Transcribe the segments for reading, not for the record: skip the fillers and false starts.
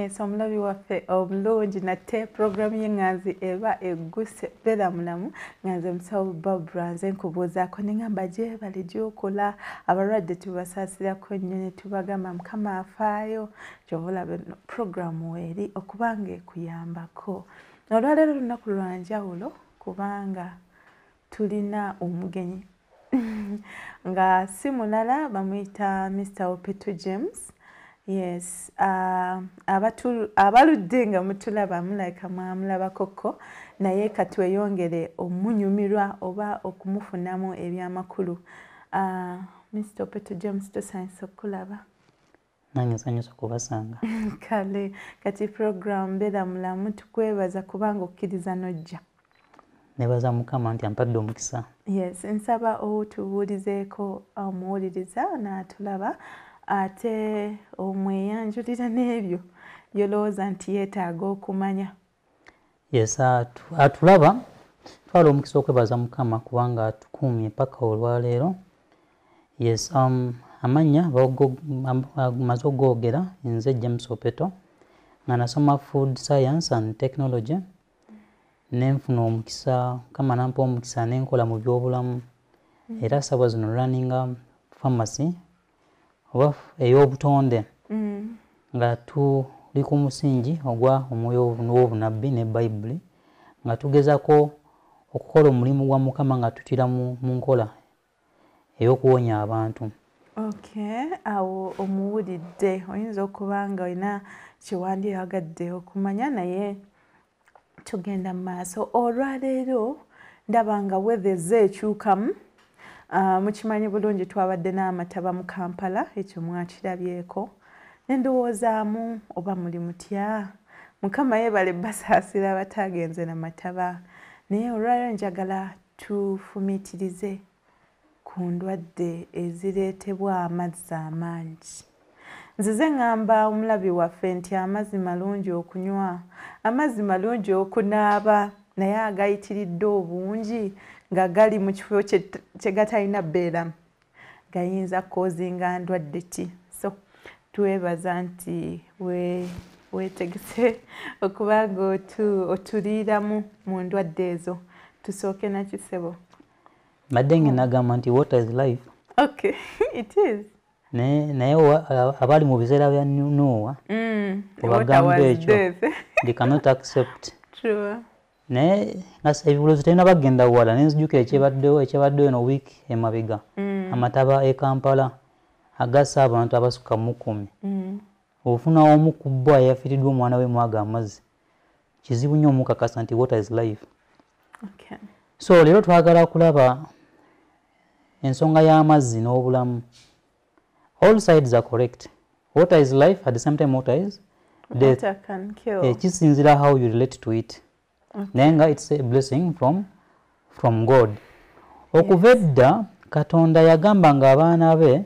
Yes, omulabi waffe omulungi, nate puroguramu y'eŋŋanzi eba egguse. Beera Mulamu nga nze Musawo Babra. Nze nkubuuzaako neŋŋamba gyebale gyokola. Abalwadde tubasaasirako nnyo ne tubagamba Mukama afaayo. Kyova olaba puroguramu weeri okubanga ekuyambako. Olwaleero lunaku lwa njawulo kubanga tulina omugenyi nga si mulala, bamuyita Mr Opeto James. Yes, abaludde nga mutulaba mulabika mwamulabakoko, naye katweyongere omunyumirwa oba okumufunamu ebyamakulu. Mr Opeto James, tusanyusa okukulaba. Nange nsanyusa okubasanga. Kale kati program Beera Mulamu tukwebaza kubanga okkiriza nojja. Nebaza Mukama nti ampadde omukisa. Yes, nsaba otubuulizeeko omuwuliriza n'atulaba, ate omweyanjulira n'ebyo byolowooza nti yeetaaga okumanya. Yes, atulaba, twala omukisa okwebaza Mukama kubanga atukuumye paka olwaleero. Yes, amannya maze ogoogera, nze James Opeto, nga nasoma food science and technology, nenfuna omukisa, Mukama nampa omukisa nenkola mu byobulamu, era sawa zino runninga pharmacy oba ey'obutonde, nga tuli ku musingi ogwa omwoyo w'obunabbi ne Bayibuli, nga tugezako okukola omulimu gwa Mukama nga tutira mu nkola ey'okuwonya abantu. Okay, awo omuwulidde, oyinza okuba nga olina kyewandyagadde okumanya, naye tugenda mu maaso. Olwaleero ndaba nga weather ekyukamu. Mukimanyi bulungi twabadde n'amataba mu Kampala, ekyo mwakirabyeko. Nendowoozaamu oba muli mutya? Mukama yeebale basaasira abataagenze na mataba. Naye olwaleero njagala tufumiitirize ku ndwadde ezireetebwa amazzi amangi. Nzize ŋŋamba omulabi waffe nti amazzi malungi okunywa, amazzi malungi okunaaba, naye agayitiridde obungi nga gali mu kifo kye gatalina bbeeramu gayinza kucausinga ndwadde ki. So twebaza nti weetegese okuba nga otuliiramu mu ndwadde ezo. Tusooke nakisebo. Mbadde nagamba nti water is life. Okay, it is. Naye abali mu biseera bya Nuwa obagamba ekyo, they cannot accept. True. Naye nga ebibuuzo terina bagenda wala, nenzijukira ekyabaddewo eno week emabega, amataba e Kampala agassa abantu abasukka mu 10. Ofuna omu ku bo ayafiiriddwa omwana we mwaga amazzi, kizibu nnyo omukakasa nti water is life. Okay. So leero twagala kulaba ensonga y'amazzi n'obulamu. All sides are correct. Water is life, at the same time water is death. Water can kill. Kisinziira how you relate to it. Naye nga it's a blessing from God. Okuva edda Katonda yagamba nga abaana be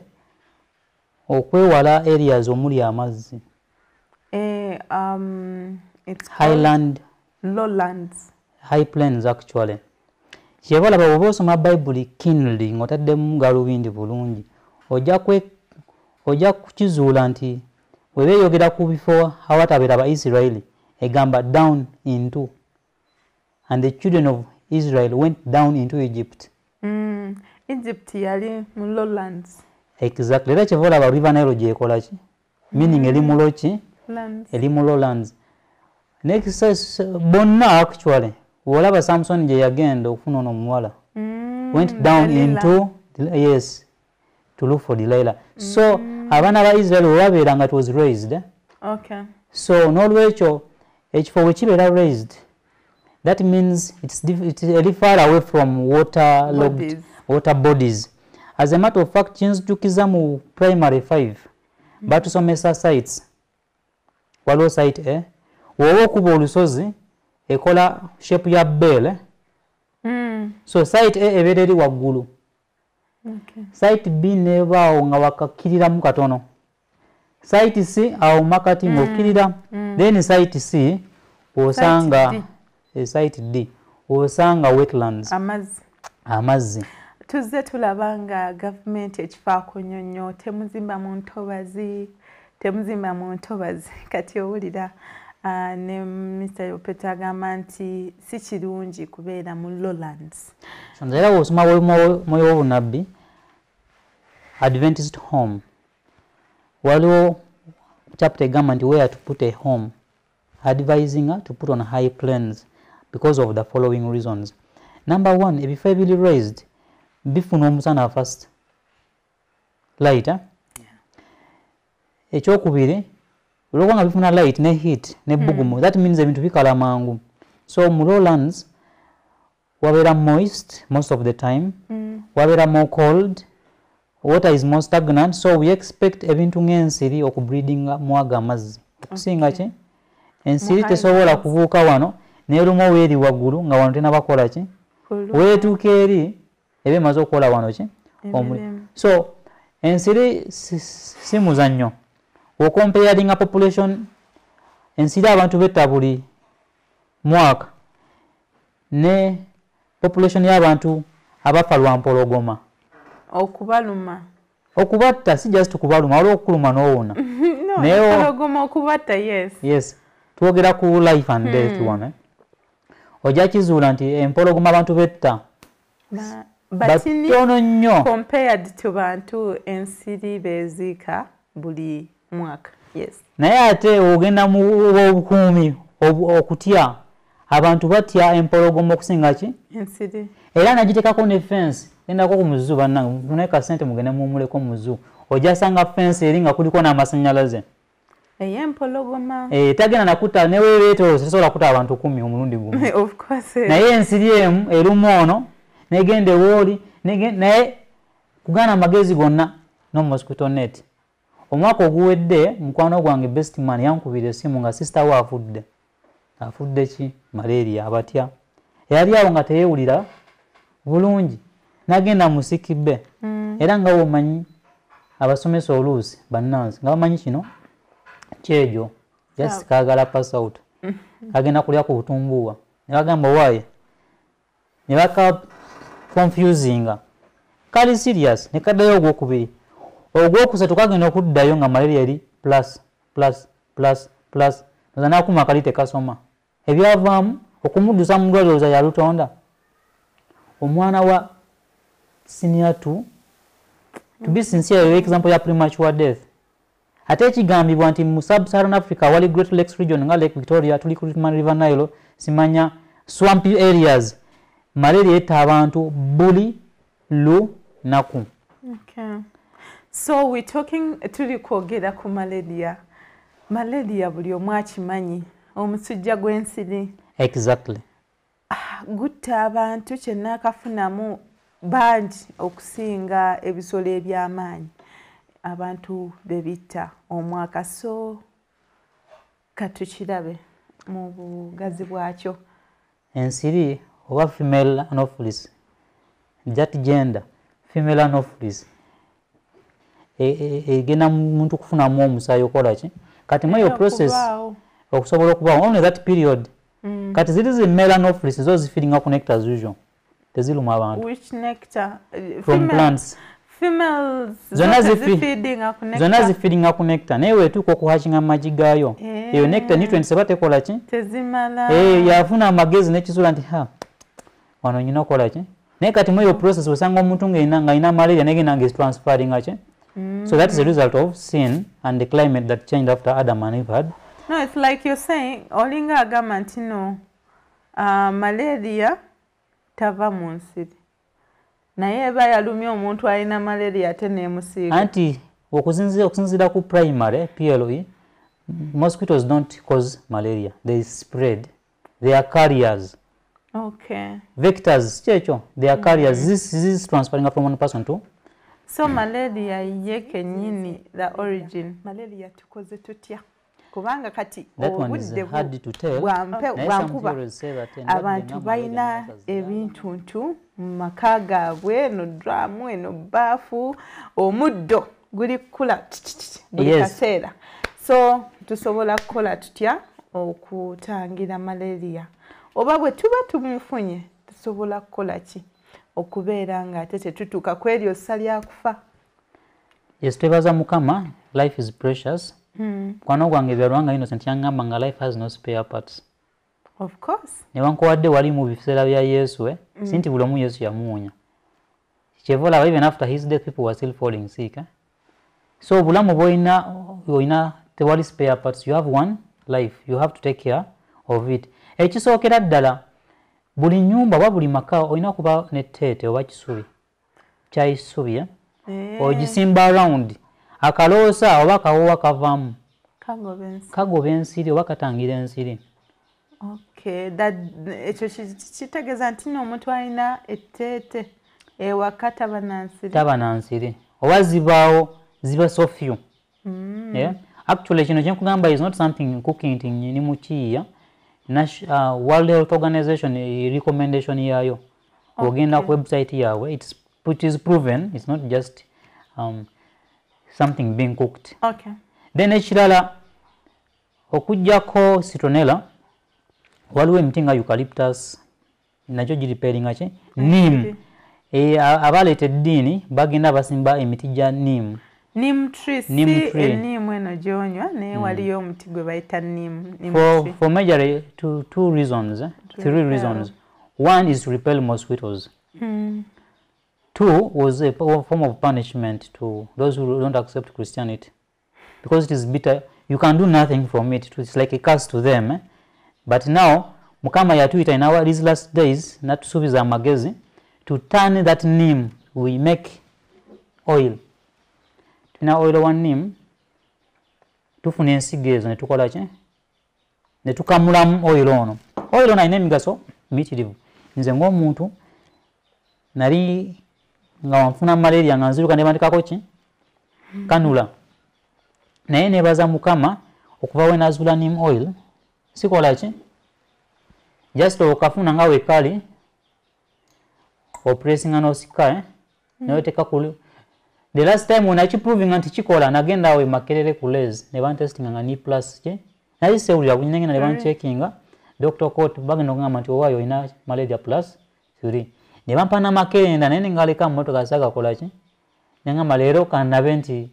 okwewala areas omuli amazzi. It's highland, lowlands. High plains actually. Kyeba olaba bw'oba osoma Bayibuli keenly ng'otaddemu galubindi bulungi, ojja kukizuula nti bw'eba eyogera ku bifo awatabeera ba Israeli, egamba down into, and the children of Israel went down into Egypt. Egypt yali mu lowlands. Exactly. Era kyeva olaba River Nile gyekola ki? Meaning eri mu low ki? Lands. Eri mu lowlands. Next, bonna actually olaba Samson gye yagenda okufuna ono omuwala, went down Delilah. into, yes, to look for Delilah. So abaana ba Israel bwe babeera nga it was raised, eh? Okay. So n'olwekyo ekifo bwe kibeera raised, that means it's eri far away from water logged bodies. Water bodies. As a matter of fact, kinzijukiza mu primary 5 batusomesa sites. Waliwo site A, woba okuba olusozi ekola shape ya bell, eh? So site A ebeera eri waggulu. Site B nebaawo nga wakakkiriramu katono. Site C awo makati ng'okkirira. Then site C osanga Site D. Site D osanga wetlands. Amazzi. Amazzi. Tuzze tulaba nga gavumenti ekifaako nnyo nnyo, temuzimba mu ntobazi, Temuzimba mu ntobazi. Kati owulira ne Mr. Opeta agamba nti si kirungi kubeera mu lowlands. Era bw'osoma mwoyo w'obunabbi Adventist home, waliwo chapter egamba nti where to put a home, advising to put on high plains because of the following reasons. Number one, ebifo ebiri raised bifuna omusana first light. Ekyokubiri, olwokubanga bifuna light ne heat ne bbugumu, that means ebintu bikala mangu. So mu lowlands wabeera moist most of the time, wabeera more cold, water is more stagnant, so we expect ebintu ng'ensiri okubreedinga mwaga amazzi okusinga ki ensiri tesobola kubuuka wano n'eruma weeri waggulu nga wano tenabakola ki weetuuka eri eba emaze okukola wano ki. So ensiri si muzannyo. Okomparinga population, ensiri abantu betta buli mwaka ne population y'abantu abafa lwa mpologoma okubaluma, okubatta, si just kubaluma, waliwo okukuluma n'owona. No, mpologoma okubatta, yes. Yes, twogera ku life and death wano. Ojja kizuula nti empologoma abantu betta batono nnyo compared to bantu ensiri beziika buli mwaka. Yes. Naye ate ogenda mu obukuumi okutya, abantu batya empologoma okusinga ki ensiri. Era nagitekako ne fence, gendako ku muzu bannange, mufune kasente mugende muwummuleko muzu, ojja sanga fence eri nga kuliko n'amasannyalaze. Ey'empologoma tagenda nakutta neweebeetolose, tesobola kutta abantu 10 omulundi gumu. Of course. Naye ensiri emu eruma ono negenda ewooli, naye kugaana amagezi gonna no mosquito net. Omwaka oguwedde mukwano gwange best man yankubira essimu nga sister we afudde. Afudde ki? Malaria. Abatya. Yali awo nga teyeewulira bulungi, nagenda mu sick bay. Era nga womanyi abasomesa oluusi bannansi nga bamanyi kino kyejo just kaagala pass out, kagenda kulya ku butumbuwa, ne bagamba waaye, ne baka confusinga kali serious, ne kaddayo ogwokubiri, ogwokusatu kagenda okuddayo nga malaria eri plus plus plus plus, oza n'akuma kali tekasoma. Ebyavaamu okumuddusa mu ddwaliro za yalutonda omwana wa senior 2. To be sincere, example ya premature death. Ate ekigambibwa nti mu sub-Saharan Africa wali Great Lakes region nga Lake Victoria, tuli ku River Nile, simanya swampy areas, malaria etta abantu buli lunaku. Okay. So we talking, tuli kwogera ku malaria. Malaria buli omu akimanyi, omusujja gw'ensiri. Exactly. Gutta abantu kyennaakafunamu bangi okusinga ebisolo eby'amaanyi abantu be bitta omwaka. So katukirabe mu bugazi bwakyo. Ensiri oba female anopheles, that gender female anopheles egenda muntu kufunamu omusaayi okola ki kati mu eyo process okusobola okubaawo only that period. Kati ziri zi male anopheles zo zifeedinga ku nectar as usual, teziruma abantu. Which nectar? From plants. Females zonna zifeedinga ku nectar. Zonna zifeedinga ku nectar, naye weetuuka okuhatchinga amagi gaayo, eyo nectar nutrients eba tekola ki, tezimala. Yafuna amagezi n'ekizuula nti ha wano nyina okukola ki. Naye kati mu eyo process osanga omuntu ng'alina malaria negenda ng'etransferringa ki. So that is a result of sin and the climate that changed after Adam and Eve had. No, it's like you're saying, olinga agamba nti no, malaria tava mu nsiri, naye eba yalumye omuntu alina malaria ate n'emusiiga. Anti okusinziira ku primary PLE, mosquitoes don't cause malaria, they spread, they are carriers. Okay. Vectors, kyekyo, they are carriers. This is transferring from one person to. So malaria ye kennyini the origin. Malaria tukoze tutya? Kubanga kati obudde bwankuba abantu balina ebintuntu mu maka gaabwe, eno drum, eno baafu, omuddo guli kukula buli kaseera. So tusobola kukola tutya okutangira malaria? Oba bwe tuba tumufunye tusobola kukola ki okubeera nga ate tetutuuka ku eryo ssa lya kufa? Yes, twebaza Mukama, life is precious. Mukwano gwange Byalwanga Innocent yangamba nga life has no spare parts. Of course. Newankubadde wali mu biseera bya Yesu, si nti buli omu Yesu yamuwonya. Kyeva olaba even after his death people were still falling sick. So obulamu bw'olina olina tewali spare parts. You have one life. You have to take care of it. Ekisookera ddala, buli nnyumba oba buli maka olina kuba netteete oba kisubi kyayisubi, eh? Ogisimba around, akaloosa oba akawoowa kavaamu kagoba ensiri oba katangira ensiri. Okay, ekyo kitegeeza nti n'omuntu alina etteete ewaka taba na nsiri. Taba na nsiri oba zibaawo ziba so few. Yeah? Actually kino kyenkugamba is not something cooking nti ni mukiiya. World Health Organization recommendation yayo, ogenda ku website yaabwe, it is proven, it's not just something being cooked. Then ekirala, okuggyako citronella, waliwo emiti nga eucalyptus nakyo girepellinga ki neem. Abaleeta eddiini bagenda basimba emiti gya neem. Neem tree, si neem eno gy'onywa, naye waliyo omuti gwe bayita neem. For majorly two reasons, three reasons. One is to repel mosquitoes. Two was a form of punishment to those who don't accept Christianity, because it is bitter. You can do nothing from it. It's like a curse to them. But now, Mukama yatuyita in our these last days, natusuubiza amagezi, to turn that neem, we make oil. Tulina oil wa neem, tufuna ensigo ezo ne tukola ki? Ne tukamulamu oil ono. Oil ono alina emigaso miyitirivu. Nze ng'omuntu nali nga nfuna malaria nga nziruka ne bandikako ki? Kanula. Naye neebaza Mukama okuva we nazuula neem oil, sikola ki? Just okafuna nga wekali, opressinga n'osika, n'oteeka ku. The last time when nakiprovinga nti kikola, nagenda awo e Makerere ku Les ne bantestinga nga ni plus ki, naye sewulira bunyengena ne bancheckinga. Dr. Court bagenda okugamba nti owaayo olina malaria plus 3, ne bampa n'amakerenda, naye nengaleka mu mmotoka saagakola ki, nengamba leero kannabe nti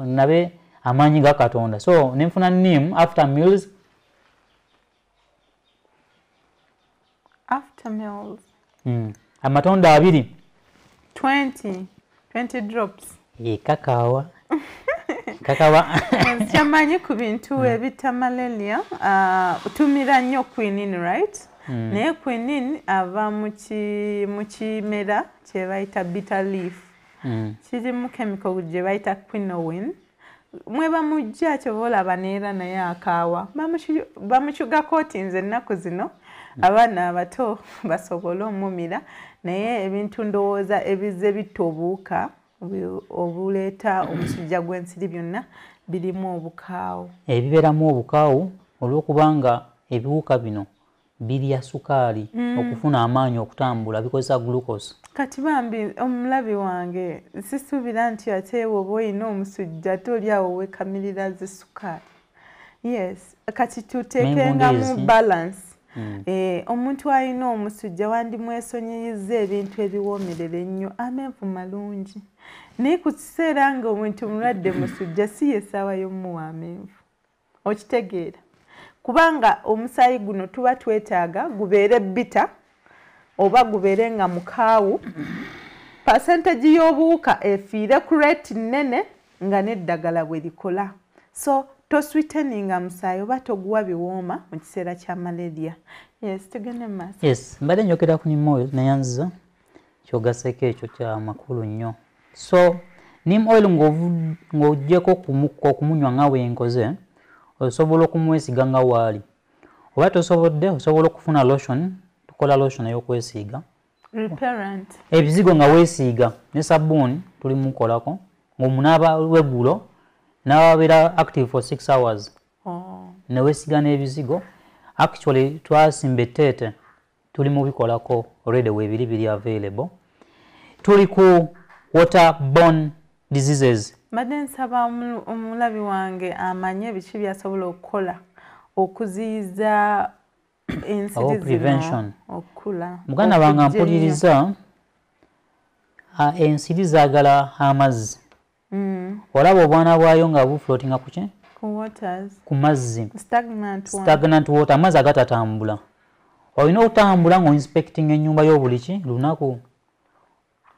nabe amaanyi ga Katonda. So nenfuna neem after meals. After meals. Amatonda 2. 20 drops. Kakaawa. Kakawa. Kyamanyi ku bintu ebita malaria, tumira nnyo quinine, right? Naye quinine ava mu kimera kye bayita bitter leaf. Kirimu chemical gye bayita quinoline. Mweba mujja kyova olaba neera naye akaawa. Bamusugarcoatinze ennaku zino abaana abato basobole omumira, naye ebintu ndowooza ebizze bitta obuwuka obuleeta omusujja gw'ensiri byonna birimu obukaawu. Ebibeeramu obukaawu olw'okubanga ebiwuka bino birya sukaali okufuna amaanyi okutambula, bikozesa glucose. Kati bambi omulabi wange sisuubira nti ate bw'oba olina omusujja ate oli awo weekamirira zi sukaali. Yes, kati tuteekengamu balance. Omuntu alina omusujja wandimwesonyiyiza ebintu ebiwoomerera ennyo, amenvu malungi. Naye ku kiseera nga omuntu mulwadde musujja si ye essaawa y'omuwa amenvu. Okitegeera? Kubanga omusaayi guno tuba twetaaga gubeere bitter oba gubeere nga mukaawu, percentage y'obuwuka efiire ku rate nnene nga n'eddagala bwe likola. So tosweeteninga musaayi oba toguwa biwooma mu kiseera kya malaria. Yes, tugende mu maaso. Yes, mbadde njogera ku neem oil neyanziza kyogaseeko ekyo kya makulu nnyo. So neem oil ng'oggyeko okumunywa nga bwe nkoze, osobola okumwesiga nga waali. Oba tosobodde, osobola okufuna lotion, tukola lotion ey'okwesiiga. Repellent. Ebizigo nga weesiiga ne sabbuuni tuli mukolako, ng'omunaaba weggulo n'abeera active for 6 hours. Ne weesiga n'ebizigo. Actually twasimba etteete, tuli mu bikolako already weebiri biri available. Tuli ku waterborne diseases. Mbadde nsaba omulabi wange amanye biki by'asobola okukola okuziyiza ensiri zino okukula. Muganda wange mpuliriza, ensiri zaagala amazzi. Olaba obwana bwayo nga bufloatinga ku ki? Ku mazzi, stagnant water, amazzi agatatambula. Olina okutambula ng'oinspecting ennyumba y'obuli ki lunaku.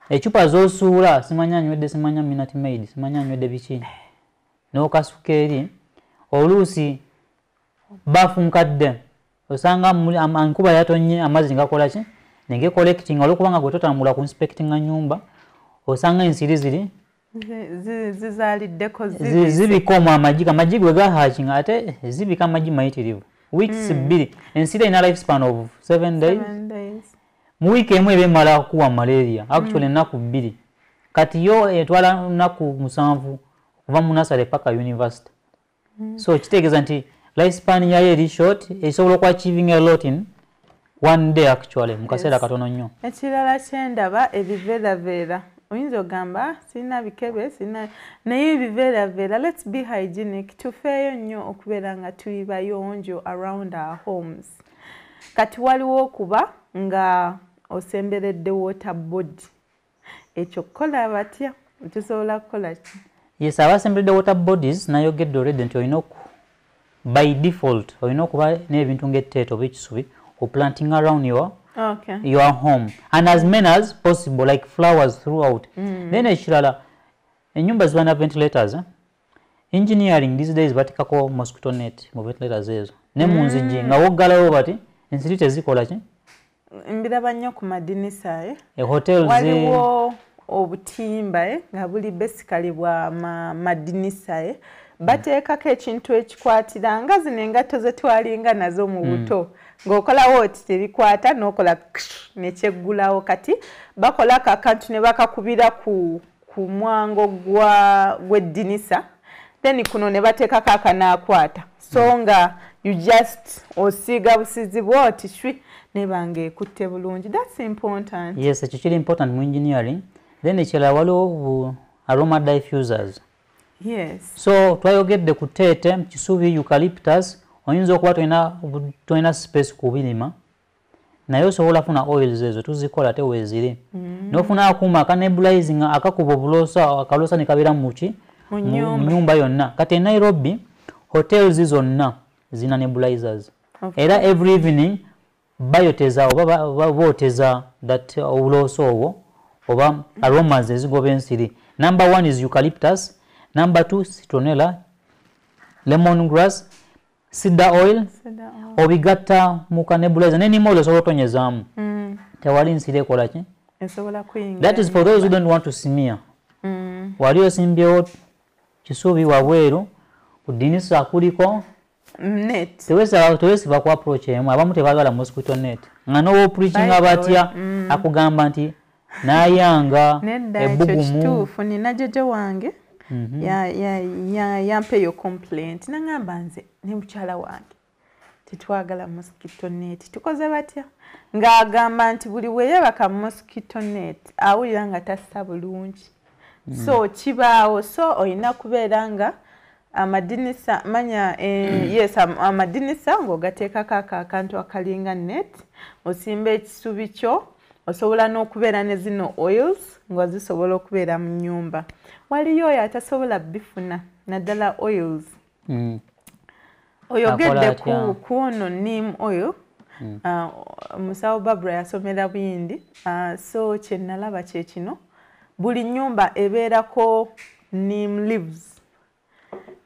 Ecupa z'osuula, simanya anywedde, simanya Minute Maid, simanya anywedde biki, n'okasuka eri. Oluusi bafunkadde, osanga enkuba yatonye, amazzi ngakola ki, nege collecting. Olwokubanga gwe totambula ku inspectinga nyumba, osanga ensiri ziri zizaliddeko, zibika omwo amagi. Amagi gwe gahatchinga, ate zibika amagi mayitirivu, weeks 2. Ensiri erina life span of 7 days. Mu wiiki emu eba emala kuwa malaria, actually ennaku 2. Kati yo etwala nnaku 7 okuva mu nursery paka university. So kitegeeza nti life span yayo eri short, esobola okuachieving a lot in one day, actually mu kaseera katono nnyo. Ekirala kyendaba, ebiveeraveera. Oyinza ogamba sirina bikebe, sirina, naye ebiveeraveera, let's be hygienic, tufeeyo nnyo okubeera nga tuli bayonjo around our homes. Kati waliwo okuba nga osemberedde water body, ekyo kukola batya? Tusobola kukola ki? Yes, abasemberedde water bodies, nayogedde already nti olina by default olina okuba n'ebintu ng'etteete oba ekisubi oplanting around your your home, and as many as possible, like flowers throughout. Then ekirala, enyumba ziba na ventilators, eh? Engineering these days batekako mosquito net mu ventilators ezo ne mu nzigi, nga woggalawo bati ensiri tezikola ki. Mbiraba nnyo ku madinisa, eh? E hotels. Waliwo obutimba, eh? Nga buli basically bwa madinisa, eh? Bateekako ekintu ekikwatira nga zino engatto ze twalinga nazo mu buto, ng'okolawo oti tebikwata, n'okola nekyeggulawo. Kati bakolako akantu ne bakakubira ku mwango gw'eddinisa, then kuno ne bateekako akanaakwata, so nga you just osiiga busizi bwoti shwi, nebanga ekutte bulungi. That's important. Yes, ekyo kiri important mu engineering. Then ekirala, waliwo bu aroma diffusers. So twayogedde ku teete, kisubi, eucalyptus. Oyinza okuba tolina space kubirima, naye osobola funa oils ezo, tuzikola ate weeziri. Nofuna akuuma aka nebulizing, akakuba obuloosa, akaloosa ne kabeera muki, mu mu nnyumba. Nyumba yonna. Kati e Nairobi hotels zonna zina nebulizers, era every evening bayoteza oba booteza that obuloosa obwo oba aromas ezigoba ensiri. Number one is eucalyptus, number two citronella, lemon grass, cedar oil. Cedar oil. Obigatta mu kanebulizer ne neem oil, osobola otonyezaamu, tewali nsiri ekola ki esobola kuyingira. That is for those who don't want to smear. Wali osimbyewo kisubi wabweru ku dinisa, kuliko net. Tewesiba ku approach emu. Abamu tebagala mosquito net, nga nowopreachinga By the way, batya, akugamba nti nayanga Nedda, ekyo ebbugumu. kituufu. Nina jjajja wange yampa eyo complaint, nagamba nze ne mukyala wange tetwagala mosquito net, tukoze batya? Ng'agamba nti buli bwe yeebaka mu mosquito net awulira nga tassa bulungi. So kibaawo, so olina kubeera nga amadinisa manya, yes, amadinisa ng'ogateekako ako akantu akalinga net, osimba ekisubi kyo. Osobola n'okubeera ne zino oils nga zisobola okubeera mu nnyumba. Waliyo oyo atasobola bifuna, naddala oils. Oyogedde Akola atya? ku ono neem oil. Musawo Babra yasomera Buyindi, so kyenalaba kye kino: buli nnyumba ebeerako neem leaves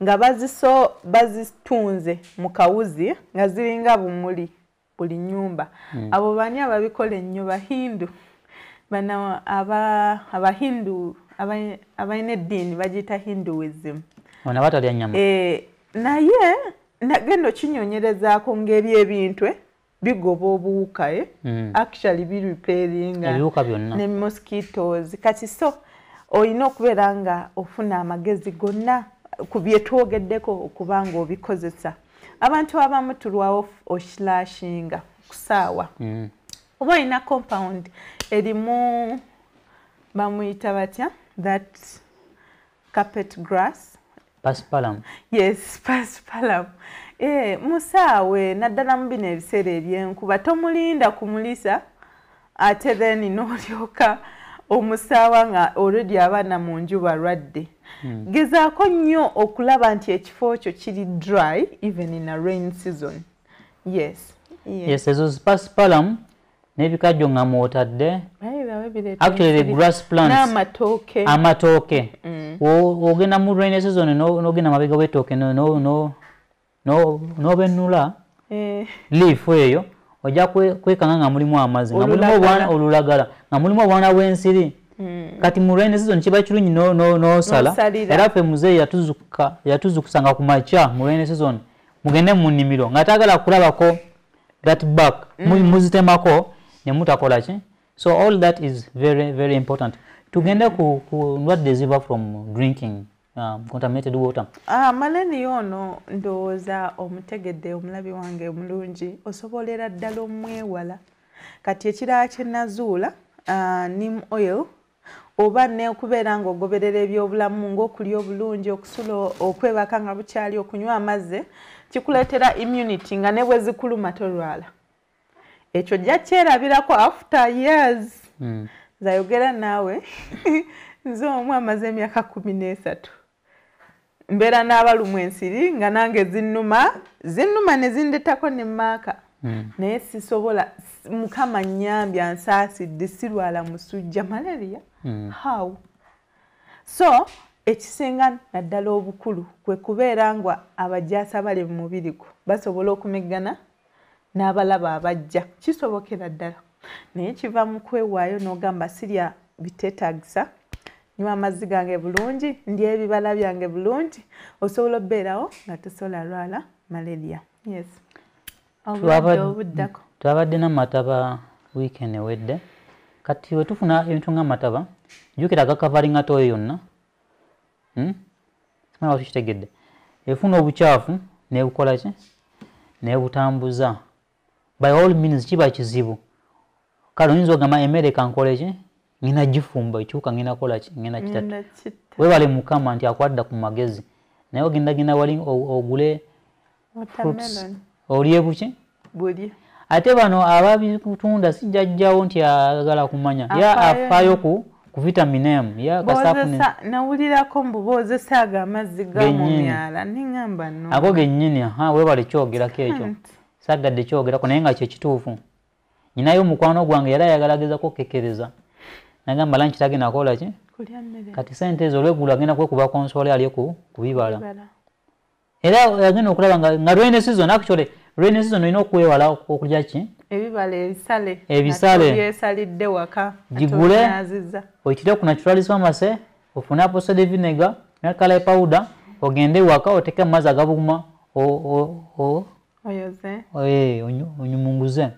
nga baziso bazitunze mu kawuzi nga ziringa bumuli buli nnyumba. Abo bani ababikola ennyo? Bahindu bano, abahindu abalina eddiini bagiyita Hinduism. Ono abatalya nnyama. Eh, naye nagenda okinyonyerezaako ng'ebyo ebintu bigoba obuwuka, eh? Actually birepairinga ebiwuka byonna ne mosquitoes. Kati so olina okubeera nga ofuna amagezi gonna ku bye twogeddeko okuba nga obikozesa. Abantu abamu tulwawo oslashinga kusaawa. Oba olina compound erimu, bamuyita batya, that carpet grass? Paspalum. Yes, paspalum. Musaawe naddala mu bino ebiseera ebyenkuba, tomulinda kumulisa ate then n'olyoka Omusaawa nga already abaana mu nju balwadde. Gezaako nnyo okulaba nti ekifo kyo kiri dry even in a rain season. Yes. Yes, ezo paspalum n'ebikajjo nga mwotadde. Actually the grass plants. N'amatooke. Amatooke. Ogenda mu rain season n'ogenda mabega w'ettooke n'obenula leaf eyo ojja kwekanga nga mulimu amazzi, nga mulimu olulagala, nga mulimu obwana bw'ensiri. Kati mu rain season kiba kirungi n'osala. Era ffe muzeeyi yatuzukusanga ku makya mu rain season, mugende mu nnimiro nga taagala kulabako that back, muzitemako ne mutakola ki. So all that is very very important. Tugende ku ndwadde eziva from drinking contaminated water. Malaria ono ndowooza omutegedde omulabi wange omulungi, osobolera ddala omwewala. Kati ekirala kye nazuula, neem oil oba n'okubeera ng'ogoberera ebyobulamu ng'okulya obulungi, okusula, okwebaka nga bukyali, okunywa amazzi, kikuleetera immunity nga ne bwe zikuluma tolwala. Ekyo ojja kyerabirako after years. Nzayogera naawe nze omu amaze emyaka 13. Mbeera n'abalumwa ensiri nga nange zinnuma ne zindetako ne maaka. Naye sisobola, Mukama nnyambye ansaasidde, sirwala musujja malaria. How? So ekisinga naddala obukulu kwe kubeera nga abajaasi abali mu mubiri gwo basobola okumeggana n'abalaba abajja. Kisobokera ddala, naye kiva mu kwewaayo n'ogamba sirya biteetaagisa, nywa amazzi gange bulungi, ndya ebibala byange bulungi, osobola obbeerawo nga tosobola lwala malaria. Yes. Obuddako. Twabadde n'amataba weekend ewedde. Kati we tufuna ebintu ng'amataba, jjukira gakavalinga toyo yonna. Simanyi oba tukitegedde. Efuna obukyafu n'ebukola ki? N'ebutambuza. By all means kiba kizibu. Kale oyinza ogamba emmere kankole ki? Ngenda gifumba, ekiwuka ngenda kola ki? Ngenda kitta. Weebale Mukama nti akwadda ku magezi. Naye ogendagenda wali ogule fruits, olye buki? Bulye. Ate bano ababitunda si jjajjawo nti ayagala kumanya. Ye afaayo ku vitamin M. Nawulirako mbu boozesa ago amazzi ga mu myala, ne ŋŋamba no. Ago gennyini, weebale kyogerako ekyo. Saagadde kyogerako naye nga kye kituufu. Nnyinayo omukwano gwange yali ayagala agezaako okukekkereza. Nagamba lunch tagenda kukola ki? Kati ssente ezo olweggulo agenda kwekuba konsole alye ku bibala. Era agenda okulaba nga rainy season, actually rainy season olina okwewala okulya ki? Ebibala ebisale. Ebisale. Byesalidde waka. Gigule, oyitire ku Naturalis Pharmacy, ofune apple cider vinegar ne curry powder, ogende waka oteeke amazzi agabuguma oyoze. Onyumunguze.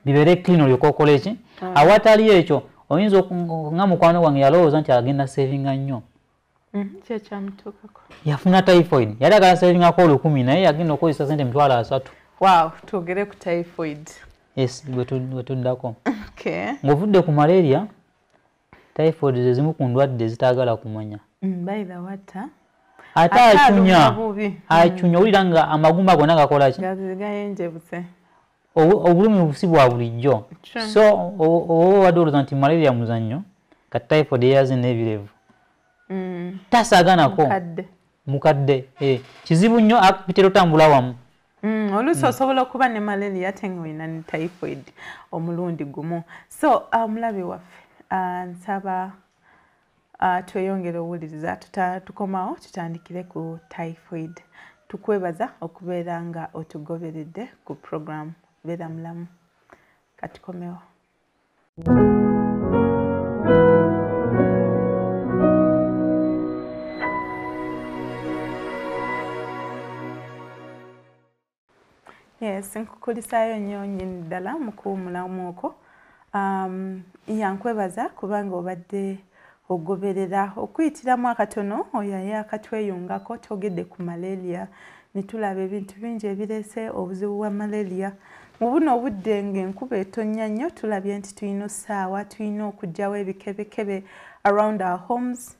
Bibeere clean olyoke okole ki? Awatali ekyo oyinza nga mukwano gwange yalowooza nti agenda savinga nnyo. Kyekyamutuukako. Yafuna typhoid. Yali agala savingako 1000 naye yagenda okukozesa ssente 30,000. Wow, twogere ku typhoid. Yes, gwe tuddako. Ng'ovudde ku malaria, typhoid ze zimu ku ndwadde ezitaagala kumanya. By the water. Ate acunya, acunya owulira nga amagumba gonna gakola ki? Gayenjebuse. Obulumi si bwa bulijjo. So oba obadde olowooza nti malaria muzannyo, kati typhoid yeeyaze n'ebirevu. Tasaaganako. Mukadde. Kizibu nnyo bitera otambula wamu. Oluusi osobola okuba ne malaria ate nga olina ne typhoid omulundi gumu. So omulabi waffe, nsaba tweyongere owuliriza, tukomawo tutandikire ku typhoid. Tukwebaza okubeera nga otugoberedde ku program Beera Mulamu. Katukomewo. Yes, nkukulisaayo nnyo nnyini ddala mu kuwummulamu okwo. Yankwebaza kubanga obadde ogoberera okuyitiramu akatono oyo ayakatweyungako. Twogedde ku malaria ne tulaba ebintu bingi ebireese obuzibu bwa malaria. Mu buno obudde ng'enkuba etonnya nnyo, tulabye nti tulina essaawa, tulina okuggyawo ebikebekebe around our homes,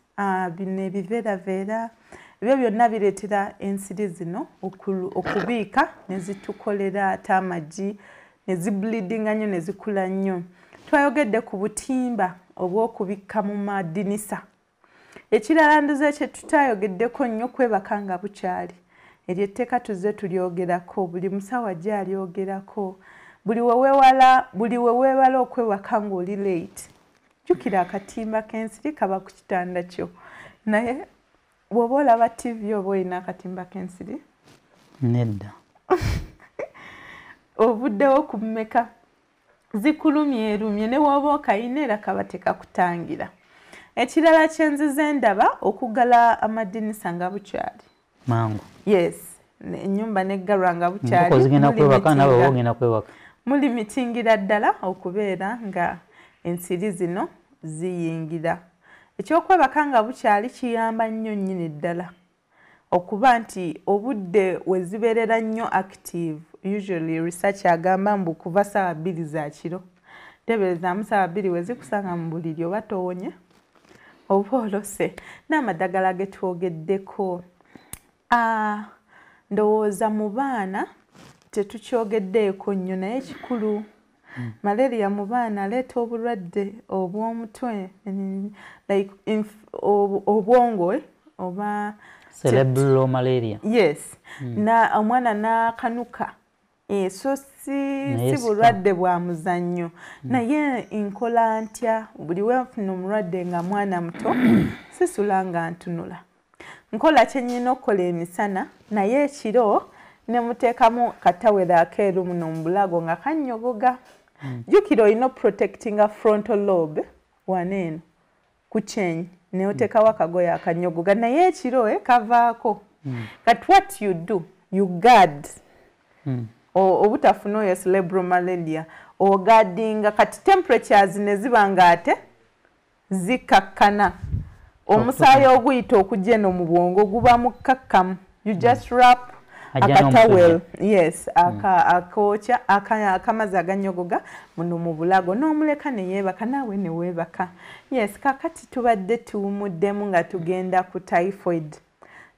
bino ebiveeraveera ebyo byonna bireetera ensiri zino okubiika ne zitukolera ate amagi ne zibleedinga nnyo ne zikula nnyo. Twayogedde ku butimba obw'okubikka mu madinisa. Ekirala nduze kye tutayogeddeko nnyo kwebaka nga bukyali. Eryo etteeka tuzze tulyogerako, buli musawo ajja alyogerako. Buli we weewala okwebaka ng'oli late. Jjukira akatimba k'ensiri kaba ku kitanda kyo. Naye bw'oba olaba TV oba olina akatimba k'ensiri? Nedda. Ovuddewo ku mmeka? Zikulumye erumye ne bw'oba okayina era kaba tekakutangira. Ekirala kye nzize ndaba okuggala amadinisa nga bukyali. Mangu. Yes, ennyumba n'eggalwa nga bukyali. Enkoko zigenda kwebaka naawe oba ogenda kwebaka. Muli mitingira ddala okubeera nga ensiri zino ziyingira. Ekyokwebaka nga bukyali kiyamba nnyo nnyini ddala. Okuba nti obudde we zibeerera nnyo active. Usually research agamba mbu kuva 2:00 za kiro. Teeberezaamu 2:00 we zikusanga mu buliri oba towonye oba olose. N'amadagala ge twogeddeko. Ndowooza mu baana tetukyogeddeeko nnyo naye kikulu. Malaria mu baana aleeta obulwadde obw'omutwe, like obwongo oba cerebral malaria. Yes. Na omwana n'akanuka. So si bulwadde bwa muzannyo. Naye nkola ntya buli we nfuna omulwadde nga mwana muto sisula nga ntunula. Nkola kye nnina okukola emisana naye ekiro ne muteekamu katawero akeeru muno mu bulago nga kannyogoga. Jjukira olina protectinga frontal lobe wano eno ku kyenyi ne oteekawo akagoye akannyogoga naye ekiro kavaako. Kati what you do, you guard. Obutafuna oyo cerebral malaria oguardinga kati temperatures ne ziba nga ate zikakkana. Omusaayi oguyita okujja eno mu bwongo guba mukkakkamu. You just wrap akatawel, yes, akokya akamazi aganyogoga muno mu bulago n'omuleka ne yeebaka naawe ne weebaka. Yes, kakati tubadde tuwumuddemu nga tugenda ku typhoid.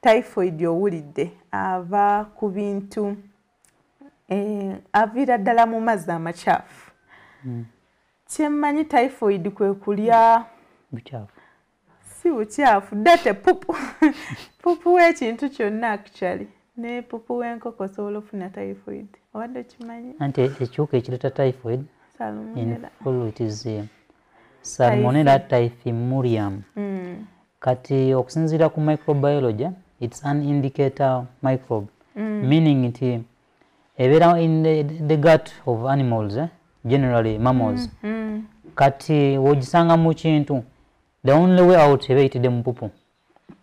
Typhoid owulidde ava ku bintu aviira ddala mu mazzi amakyafu. Kyemmanyi typhoid kwe kulya bukyafu. Si bukyafu, date pupu. Pupu w'ekintu kyonna actually. Ne pupu w'enkoko osobola ofuna typhoid. Obadde okimanyi? Anti ekiwuka ekireeta typhoid in full it is Salmonella typhimurium. Kati okusinziira ku microbiology, it's an indicator microbe. Meaning nti ebeera in the gut of animals, generally mammals. Kati w'ogisanga mu kintu, the only way out eba eyitidde mu pupu.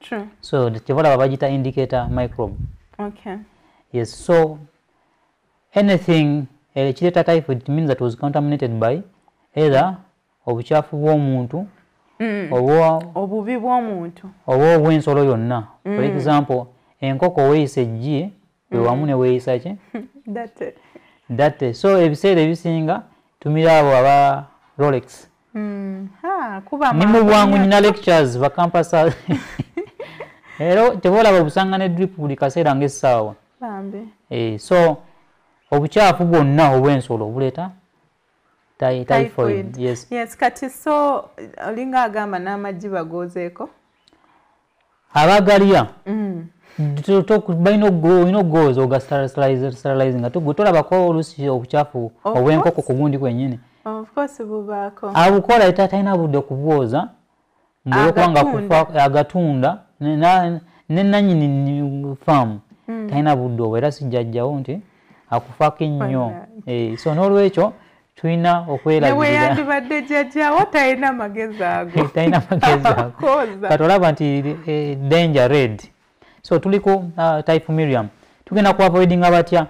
True. So kyeva olaba bagiyita indicator microbe. Okay. Yes, so anything ekireeta typhoid, it means that was contaminated by either obukyafu bw'omuntu oba obubi bw'omuntu oba obw'ensolo yonna. For example, enkoko weeyisa eggi we wamu ne weeyisa ki? Date. Date. So ebiseera ebisinga tumira abo aba Rolex. Kuba ni mu bwangu nyina lectures ba campus. Era tebolaba obusanga ne drip buli kaseera ng'essaawa. Bambi. So obukyafu bwonna obw'ensolo buleeta typhoid. Yes. Yes, kati so olinga agamba n'amagi bagoozeeko. Abagalya. Balina okugooza oga sterilize nga tolabako oluusi obukyafu obw'enkoko ku gundi kwennyini. Of course bubaako. Abukola talina budde kubwoza olwokubanga agatunda ne nannyini faamu talina budde obwo era sijjajjawo nti akufaako ennyo. So n'olwekyo tulina okwerabirira. Ne bwe yandibadde jjajjawo talina magezi ago. Talina magezi ago. Kati olaba nti danger red. So tuli ku typhimurium. Tugenda ku avoidinga batya?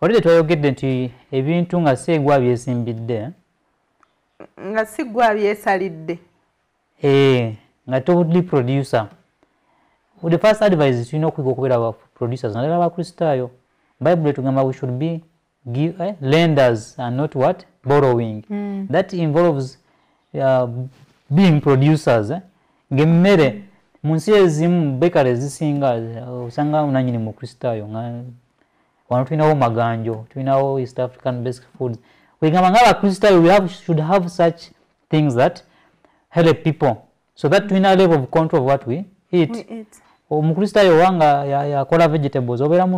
Already twayogedde nti ebintu nga si gwa byesimbidde. Nga si gwa byesalidde. Nga toli producer. The first advice tulina okuyiga okubeera ba producers naddala Abakristaayo. Bible etugamba we should be lenders and not what? Borrowing. That involves being producers. Ng'emmere mu nsi ezimu bakery ezisinga osanga nannyini Mukristaayo nga wano tulinawo Maganjo, tulinawo East African Basic Foods. Wegamba nga Abakristaayo, we should have such things that help people so that tulina level of control of what we eat. We eat. Omukristaayo owanga yakola vegetables, obeeramu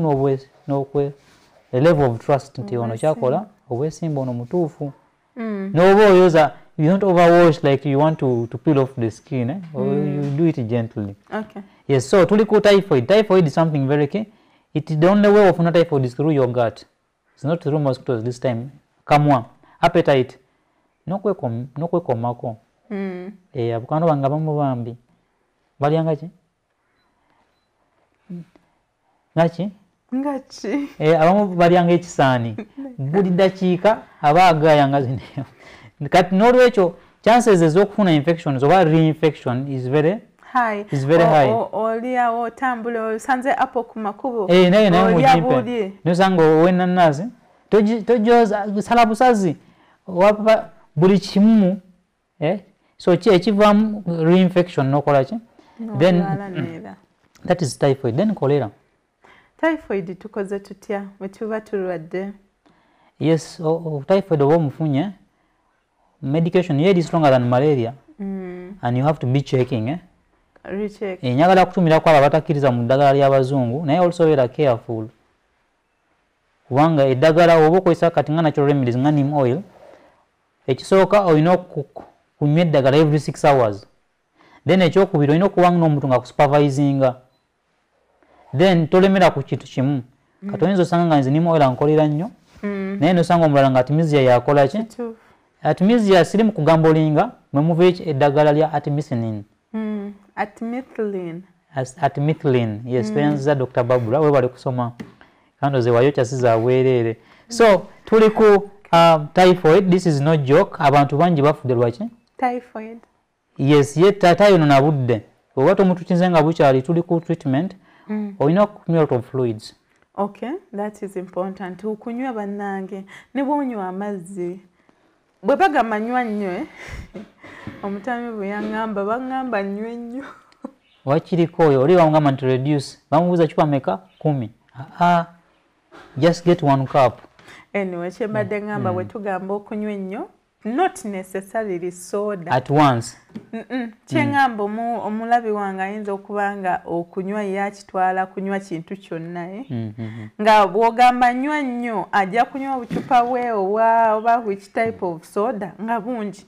n'okwe a level of trust nti ono kyakola obwesimba, ono mutuufu. N'oba oyoza, you don't overwash like you want to peel off the skin, eh? Or you do it gently. Yes, so tuli ku typhoid. Typhoid is something very key. It is the only way ofuna typhoid is through your gut. It's not through mosquitoes this time. Kamwa, appetite, n'okwekomako. Eh, abakwano bange abamu bambi balyanga ki ngaki. Nga ki? Eh, abamu balyanga ekisaani buli ddakiika, aba agaaya nga zino. Kati n'olwekyo chances ez'okufuna infections oba reinfection is very high. Is very high. Oli awo otambula, osanze apple ku makubo. Eh, naye olya mugimpe. Bulye. Nosanga ow'enannaasi tojooza, sala busazi. Buli kimu, eh? So ki ekivaamu reinfection nokola ki? Then N'olwala neera. That is typhoid. Then cholera. Typhoid tukoze tutya bwe tuba tulwadde? Yes, typhoid oba omufunye, medication ye eri stronger than malaria and you have to be checking, eh? Recheck. Eh, njagala kutumirako abo abatakkiriza mu ddagala ly'abazungu, naye also beera careful, kubanga eddagala oba okozesa kati nga natural remedies nga neem oil, ekisooka olina kunywa eddagala every 6 hours. Then ekyokubiri, olina okuba n'omuntu nga kusupervisinga, then tolemera ku kintu kimu. Kati oyinza osanga nga nze neem oil ankolera nnyo, naye nosanga omulala nga artemisia yakola ki. Kituufu. Artemisia siri mu kugamba olinga mwe muva eddagala lya artemisinin. Artemetholin. Artemetholin, yes. Tweyanziza Dr Babula, webale kusoma kando ze wayo kyasi za bwereere. So tuli ku typhoid. This is no joke. Abantu bangi bafudde lwaki? Typhoid. Yes, ye tayonona budde oba tomutukinze nga bukyali. Tuli ku treatment. Olina okunywa lot of fluids. Okay, that is important, okunywa. Bannange, ne bwonywa amazzi, bwe bagamba nywa nnyo, eh? Omutami bwe yaŋŋamba, baŋŋamba nywe nnyo. Wakiriko oyo oli bamugamba nti reduce, bamubuuza cupa meka? 10. Aa, just get one cup. Anyway, kyembadde ŋŋamba, bwe tugamba okunywa ennyo, not necessarily soda at once. Kyeŋŋamba, omulabi wange ayinza okuba nga okunywa ye akitwala kunywa kintu kyonna, eh? Nga bw'ogamba nywa nnyo, ajja kunywa obucupa bwe oba which type of soda nga bungi.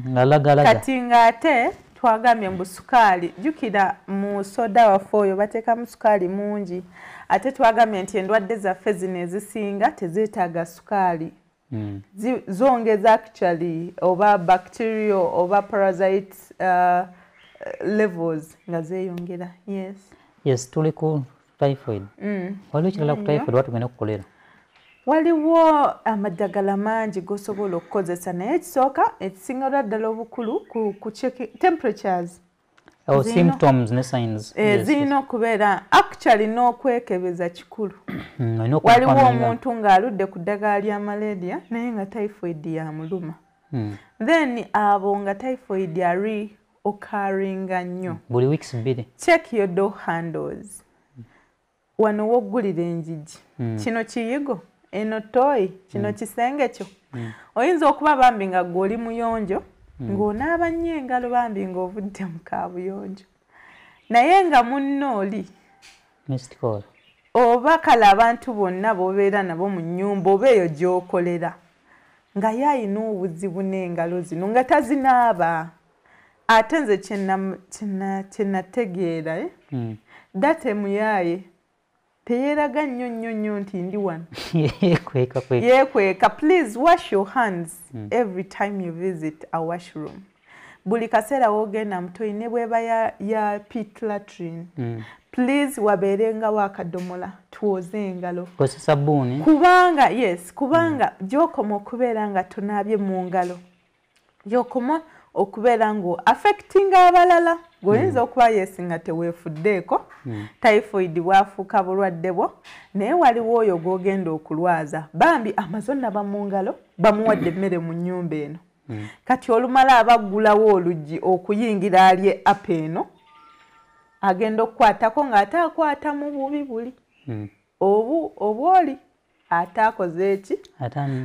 Nga lagalaga. Kati ng'ate twagambye mbu sukaali, jjukira mu soda waffe oyo bateekamu sukaali mungi, ate twagambye nti endwadde zaffe zino ezisinga tezeetaaga sukaali. Zongeza actually oba bacterial oba parasite levels nga zeeyongera, yes. Yes, tuli ku typhoid. Waliwo ekirala ku typhoid? Watugenda kukolera. Waliwo amaddagala mangi g'osobola okukozesa, naye ekisooka ekisinga ddala obukulu ku check temperatures. Oh, symptoms ne signs. Eh, zirina okubeera actually n'okwekebeza kikulu. Olina Waliwo okuconfirminga. omuntu ng'aludde ku ddagala lya malaria naye nga typhoid yamuluma. Then abo nga typhoid ari occurringa nnyo, buli weeks 2. Check your door handles. Wano woggulira enjigi, kino kiyigo, eno toyi, kino kisenge kyo. Oyinza okuba bambi nga gwe oli muyonjo, ng'onaaba nnyo engalo bambi ng'ovudde mu kaabuyonjo, naye nga munno oli Missed call. Oba kale abantu bonna b'obeera nabo mu nnyumba oba eyo gy'okolera, nga ye ayina obuzibu n'engalo zino nga tazinaaba. Ate nze kyenategeera, eh? Date muyaaye teyeeraga nnyo nnyo nnyo nti ndi wano. Yeekweka kweka. Yeekweka. Please wash your hands every time you visit a washroom. Buli kaseera woogenda mutoyi, ne bweba ya pit latrine, please wabeerengawo akadomola twoze engalo. Kozesa sabbuuni. Kubanga yes, kubanga gy'okoma okubeera nga tonaabye mu ngalo, gy'okoma okubeera nga affectinga abalala. Gweoyinza okuba yes nga teweefuddeeko, typhoid bwafuuka bulwadde bwo, naye waliwo oyo gw'ogenda okulwaza. Bambi amaze onaba mu ngalo, bamuwadde emmere mu nnyumba eno. Kati olumala abaggulawo oluggi okuyingira alye apple eno, agenda okukwatako ng'ate akwata mu bubi buli obu obwoli. Ate akoze eki?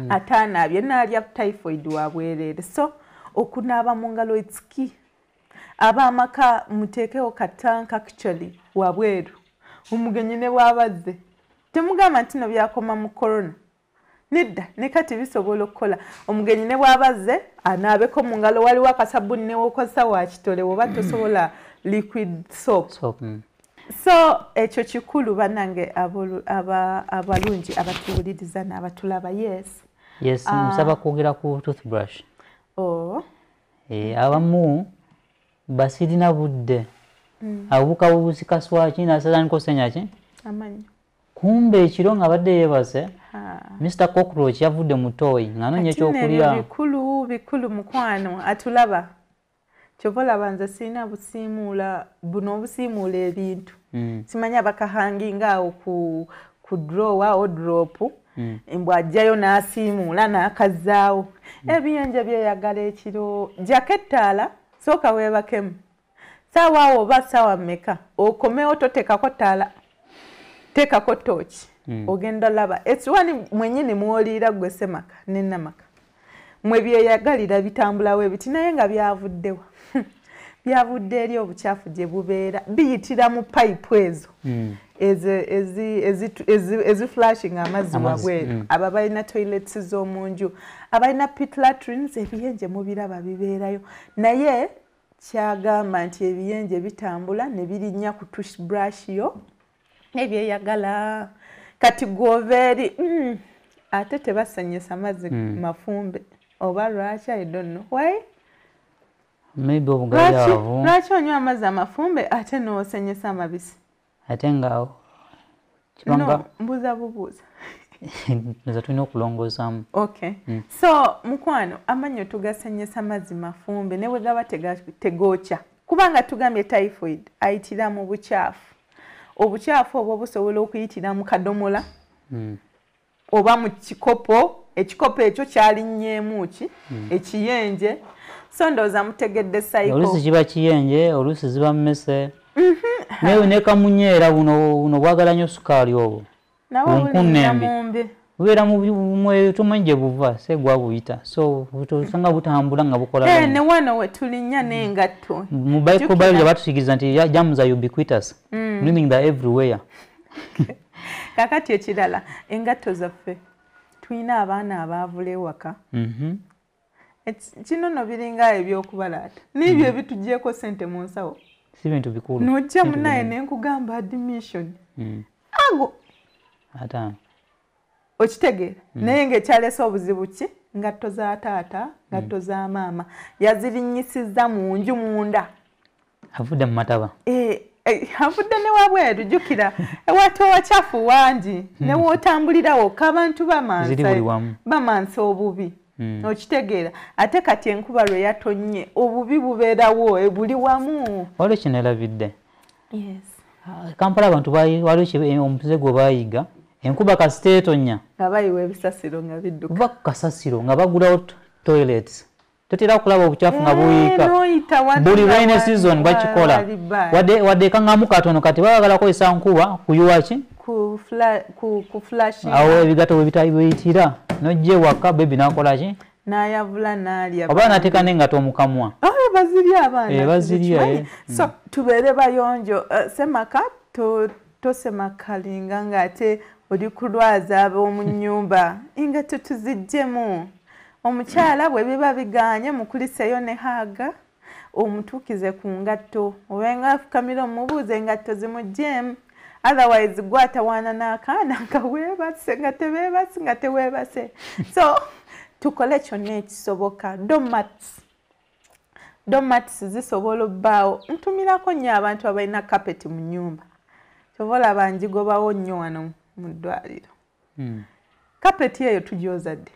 Ataanaabye naalya typhoid wa bwereere. So okunaaba mu ngalo, it's key. Ab'amaka muteekewo katanka actually wabweru, omugenyi ne bw'abazze temugamba nti no byakoma mu corona, nedda, ne kati bisobola okukola. Omugenyi ne bw'abazze anaabeko mu ngalo, waliwo akasabuni newokozesa wa kitole oba tosobola liquid soap. So ekyo kikulu bannange abalungi abatuwuliriza n'abatulaba. Yes. Yes, nsaba kwogera ku toothbrush. Oh. Abamu basirina budde, abuuka bubusi kaswaki nasala osenya ki? Amannyo. Kumbe ekiro nga badde yeebase, Mr Cockroach yavudde mu toilet ng'anoonya ekyokulya. Bikulu bikulu mukwano atulaba, kyova olaba nze sirina busiimuula buno obusiimuula ebintu. Simanyi abakahanginga awo ku drawer o drop, mbw ajjayo n'asiimuula n'akazzaawo. Ebiyenje byeyagala ekiro. Jjako ettaala, sooka weebakemu saawa awo oba saawa mmeka, okomewo toteekako ttaala, teekako tooki. Ogenda laba ekiwani mwenyini mwoliira gwe semaka nenamaka mwe byeyagalira bitambulawo ebiti, naye nga byavuddewa? Byavudde eri obukyafu gye bubeera biyitira mu payipu ezo eziflushinga amazzi wabweru. Abo abalina toilets z'omu nju, abalina pit latrines, ebiyenje mubiraba bibeerayo, naye kyagamba nti ebiyenje bitambula ne birinnya ku toothbrush yo ebyeyagala. Kati gwova eri ate tebasenyesa mazzi mafumbe, oba lwaki? I don't know why. Maybe obugayaavu. Lwaki onywa amazzi amafumbe ate n'osenyesa amabisi? Ate nga kibanga. Mbuuza bubuuza. Nza tulina okulongoosaamu. Okay. So mukwano, amannyo tugasenyesa mazzi mafumbe ne bwe gaba tegookya, kubanga tugambye typhoid ayitira mu bukyafu. Obukyafu obwo busobola okuyitira mu kadomola oba mu kikopo, ekikopo ekyo kyalinnyeemu ki? Ekiyenje. So ndowooza mutegedde cycle. Oluusi kiba kiyenje, oluusi ziba mmese. Ne kamunyeera buno bwagala nnyo sukaali obwo. Nabwo bulinnya mumbe. Bubeera mu tomanyi gye buva, se gwabuyita, so osanga butambula nga bukola. Ne wano we tulinnya n'engatto. Mu microbiology batuyigiriza nti germs are ubiquitous, meaning they're everywhere. Kakati ekirala, engatto zaffe, tulina abaana abaavula ewaka. Kino nno biringa ebyokubalaata n'ebyo ebitugyeko ssente mu nsawo. Si bintu bikulu. Nojja munaye nenkugamba admission ago 5. Okitegeera? Naye ng'ekyaleese obuzibu ki? Ngatto za taata, ngatto za maama yazirinnyisizza mu nju munda. Avudde mu mataba. Avudde ne wabweru, jjukira ewatu ewakyafu wangi, ne wootambulira wokka abantu Ziri buli wamu. Bamansa obubi. Okitegeera? Ate kati enkuba lwe yatonnye, obubi bubeerawo buli wamu. Waliwo kyenerabidde. Yes. Kampala abantu waliwo omuze gwe bayiga, enkuba kasita etonnya nga bayiwa ebisasiro nga bidduka. Kuva ku kasasiro nga bagulawo toilets, totera kulaba obukyafu nga buyiika. N'oyita wano buli nga rainy season bakikola. wali bad. Wadde ekaŋŋamu katono, kati baagala kukozesa nkuba kuyiwa ki? Ku flushing. Awo ebigatto we biyitira, n'ojja ewaka bebi n'akola ki? N'ayavula n'alya. Oba n'ateeka n'engatto mu kamwa. Oh, bazirya abaana. Bazirya, Tukimanyi. eh. So tubeere bayonjo. Semaka tosemakalinga ng'ate oli kulwaza ab'omu nnyumba. Engatto tuziggyemu. Omukyala bwe biba biganye, mukuliseyo ne haaga, omutuukize ku ngatto, obenga afukamira omubuuze engatto zimuggyeemu. Otherwise gwatawaana n'akaana nga weebase, nga tebeebase, nga teweebase. So tukole kyonna ekisoboka. Doormats, doormats zisobola obbaawo. Ntumirako nnyo abantu abalina kapeti mu nnyumba, kyova olaba ngigobawo nnyo wano mu ddwaliro. Kapeti eyo tugyozadde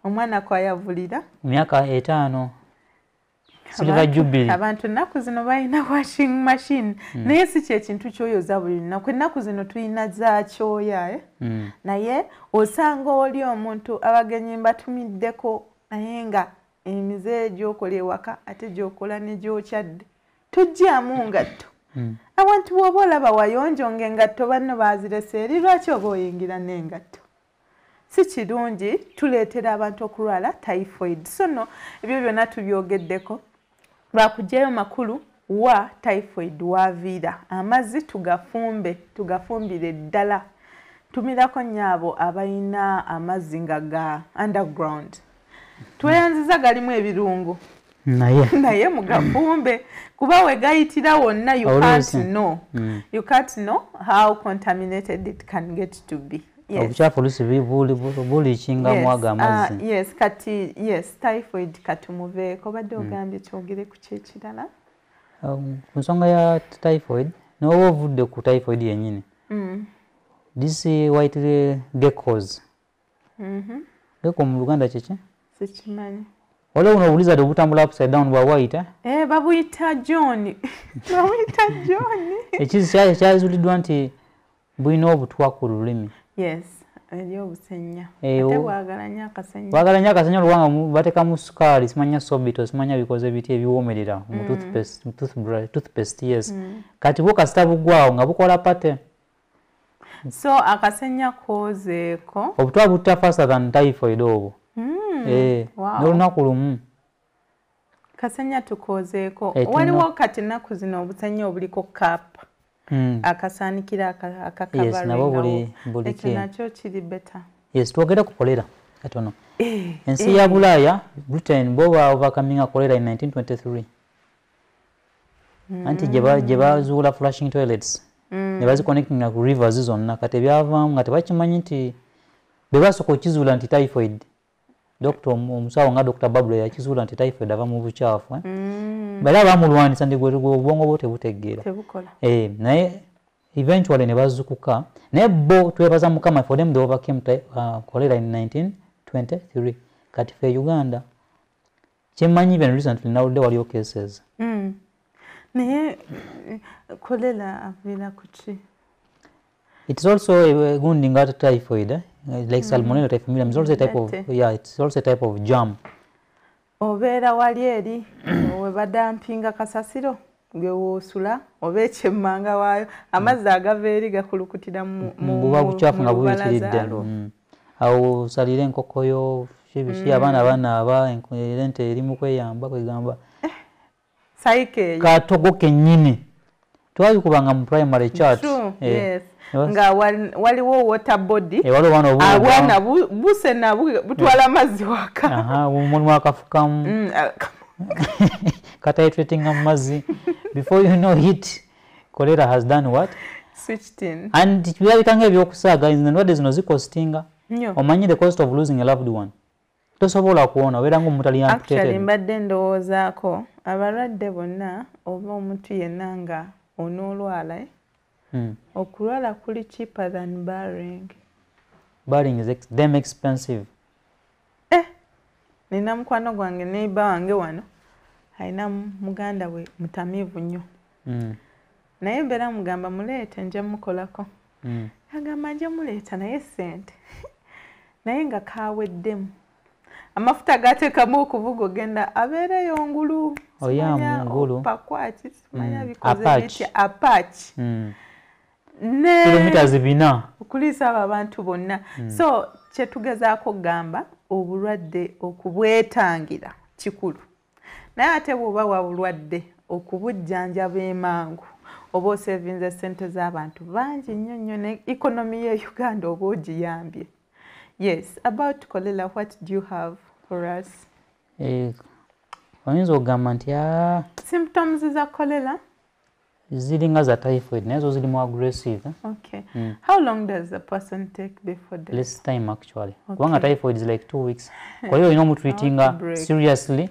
omwana kwayavulira. Myaka 5, Silver Jubilee. Abantu ennaku zino balina washing machine, naye si kyekintu kyoyoza buli lunaku. Ennaku zino tulina za kyoya, eh? Naye osanga oli omuntu abagenyi mbatumiddeko, naye nga emize gyokola ewaka ate gyokola ne gyokyadde, tugyamu ngatto. Awantu bw'oba olaba wayonjo ng'engatto banno baazirese eri, lwaki oba oyingira n'engatto? Si kirungi, tuleetera abantu okulwala typhoid. So no ebyo byonna tubyogeddeko lwakugyayo makulu wa typhoid waaviira. Amazzi tugafumbe, tugafumbire ddala. Tumirako nnyo abo abalina amazzi nga ga underground. Tweyanziza galimu ebirungo, naye mugafumbe, kuba we gayitira wonna you can't know. You can't know how contaminated it can get to be. Obucaafu oluusi buliikinga mwaga amazzi. Yes, kati yes, typhoid katumuveeko. Obadde ogambye kyogere ku kyekirala. Ku nsonga ya typhoid, n'oba ovudde ku typhoid yennyini, this white geckos. Gecko mu Luganda kiki? Sikimanyi. Waliwo buno obulizard obutambula upside down bwa white. Babuyita John. Babuyita John. Ekizi kyazuuliddwa nti bulina obutwa ku lulimi. Yes, eri obusenya. Ate bwagala nnyo akasenya. Bwagala nnyo akasenya olwanga bateekamu sukaali, simanya sorbitol, simanya bikoze biti ebiwoomerera mu toothpaste, yes. Kati bwo kasita buggwawo nga bukola pate. So akasenya koozeeko. Obutwa butta faster than typhoid obwo. N'olunaku lumu. Kasenya tukoozeeko. Waliwo kati ennaku zino obusenya obuliko cap. Akasaanikira akakabaringawo. Ekyo nakyo kiri better. Yes, twogere ku kolera katono. Ensi ya Bulaaya, Britain, bo ba overcoming cholera in 1923. Anti gye bazuula flushing toilets. Ne baziconnectinga ku rivers zonna. Kati ebyavaamu nga tebakimanyi nti be basooka okukizuula nti typhoid. Doctor omusawo nga Dr. Babula yakizuula nti typhoid ava mu bukyafu. Bali bamulwanisa nti obwongo bwo tebutegeera. Naye eventually ne bazukuka. Naye bo twebaza Mukama for them they overcame cholera in 1923. Kati ffe Uganda kyemmanyi even recently nawulidde waliyo cases. Naye cholera aviira ku ki? It's also a gundi nga typhoid, like salmonella typhimurium. It's also a type of, yeah, it's also a type of germ. Obeera wali eri we badampinga kasasiro gwe woosula oba ekyemmanga waayo, amazzi agava eri gakulukutira mu buba bukyafu nga buyitiridde. Awo osalira enkoko yo, biki abaana banaaba, ente eri mu kweyamba kwegamba. Saike katogo kennyini twabikubanga mu primary church. Yes. Nga waliwo water body, abwana busena butwala amazzi waka. Mulimu akafukamu katitratinga mu mazzi. Before you know it, cholera has done what? Switched in. And birabika ng'ebyokusaaga endwadde zino zikostinga. Omanyi the cost of losing a loved one. Tosobola kuwona, obeera ng'omuntu ali amputated. Actually mbadde ndowoozaako abalwadde bonna oba omuntu yenna nga onoolwala, okulwala kuli cheaper than burying. Burying is damn expensive. Nina mukwano gwange neighbor wange wano alina muganda we mutamiivu nnyo. Naye mbeera mugamba muleete nja mukolako. Agamba nja muleeta naye ssente. Naye nga kaweddemu. Amafuta gateekamu okuvuga ogenda abeereyo ngulu. Oya ngulu. Pakwaki simanya bikoze bitya Apache. Kilometers 400. Okuliisa abo abantu bonna. So kyetugezaako okugamba obulwadde okubwetangira kikulu. Naye ate bw'oba wabulwadde okubujjanjaba emangu oba osevinze ssente z'abantu bangi nnyo nnyo ne economy ye Uganda oba ogiyambye. Yes, about cholera, what do you have for us? Oyinza okugamba nti symptoms za cholera ziringa za typhoid, naye zo ziri more aggressive. Okay. How long does a person take before death? Less time actually. Kubanga typhoid is like 2 weeks. Kwa hiyo olina omutreatinga seriously.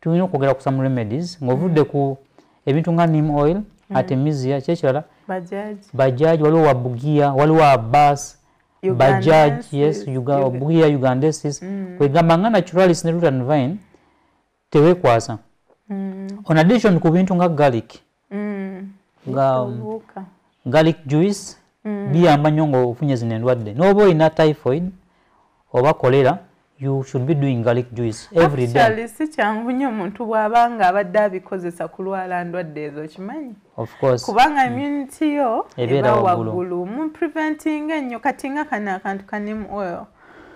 Tulina okwogera ku some remedies ng'ovudde ku ebintu nga neem oil, artemisia, kyekirala bajaj, waliwo wabugia, waliwo abas, bajaj, yes, bugia ugandensis. Kwegamba nga naturalis ne root and vine teweekwasa. On addition ku bintu nga garlic, nga garlic juice biyamba nnyo ng'ofunye zino endwadde. N'oba olina typhoid oba cholera, You should be doing garlic juice every day. Actually, si kyangu nnyo omuntu bw'abanga abadde abikozesa kulwala ndwadde ezo, kimanyi? Of course. Kubanga immunity yo ebeera eba waggulu. Waggulu. Mu preventing ennyo. Kati nga kano akantu ka neem oil,